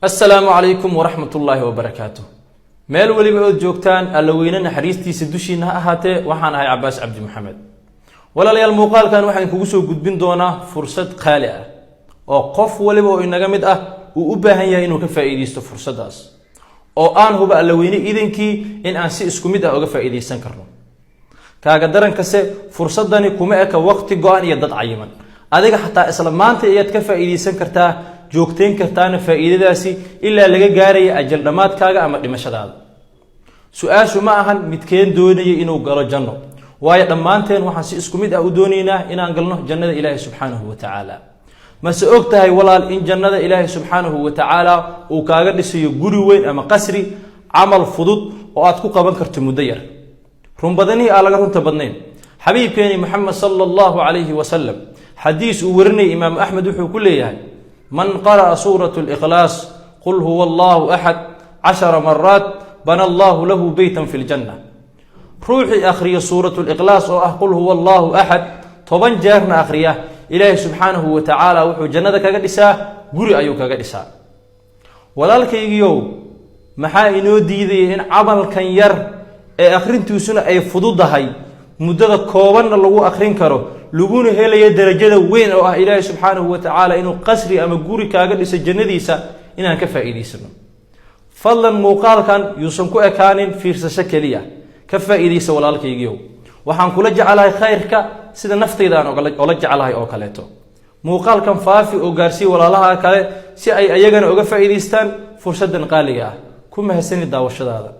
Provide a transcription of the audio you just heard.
Assalaamu calaykum waraxmat ullaahi wabarakaatu. Meel weliba ood joogtaan, Alla weyne naxariistiisa dushiina ha ahaatee. Waxaan ahay Cabaas Cabdi Maxamed. Walaalayaal, muuqaalkan waxaan kugu soo gudbin doonaa fursad qaali ah oo qof waliba oo inaga mid ah uu u baahan yahay inuu ka faa'iidaysto fursaddaas, oo aan huba, Alla weyne idankii, in aan si isku mid ah uga faa'iidaysan karno. Kaaga darankase, fursaddani kuma eka waqti go-an iyo dad cayiman. Adiga xataa isla maanta ayaad ka faa'iidaysan kartaa, joogtayn kartaana faa'iidadaasi ilaa laga gaaraya ajal dhammaadkaaga ama dhimashadaada. Su-aashu ma ahan midkeen doonaya inuu galo janno, waayo dhammaanteen waxaan si isku mid ah u doonaynaa inaan galno jannada Ilaahi subxaanahu wa tacaala. Mase og tahay, walaal, in jannada Ilaahi subxaanahu wa tacaala uu kaaga dhisayo guri weyn ama qasri camal fudud oo aad ku qaban karto muddo yar? Runbadanihii aan laga runta badnayn, xabiibkeeni Moxamed sala allahu calayhi wasalam, xadiis uu warinayay Imaamu Axmed, wuxuu ku leeyahay: "Man qara'a suurat Likhlaas, qul huwa Allahu axad, 10 maraat, bana Allahu lahu beytan fi ljanna." Ruuxii akhriya suurat Likhlaas, oo ah qul huwa Allahu axad, 10 jeerna akhriya, Ilaahay subxaanahu wa tacaala wuxuu jannada kaga dhisaa guri ayuu kaga dhisaa. Walaalkaygiiow, maxaa inoo diidaya in camalkan yar ee akhrintiisuna ay fududahay, muddada koobanna lagu akhrin karo, laguna helayo darajada weyn oo ah Ilaahay subxaanahu wa tacaala inuu qasri ama guri kaaga dhiso jannadiisa, inaan ka faa'iidaysano? Fadlan, muuqaalkan yuusan ku ekaanin fiirsasho keliya. Ka faa'iidaysa, walaalkaygiiow. Waxaan kula jeclahay khayrka sida naftayda aan ola jeclahay oo kaleeto. Muuqaalkan faafi oo gaarsii walaalaha kale si ay ayagana uga faa'iidaystaan fursaddan qaaliga ah. Ku mahadsani daawashadaada.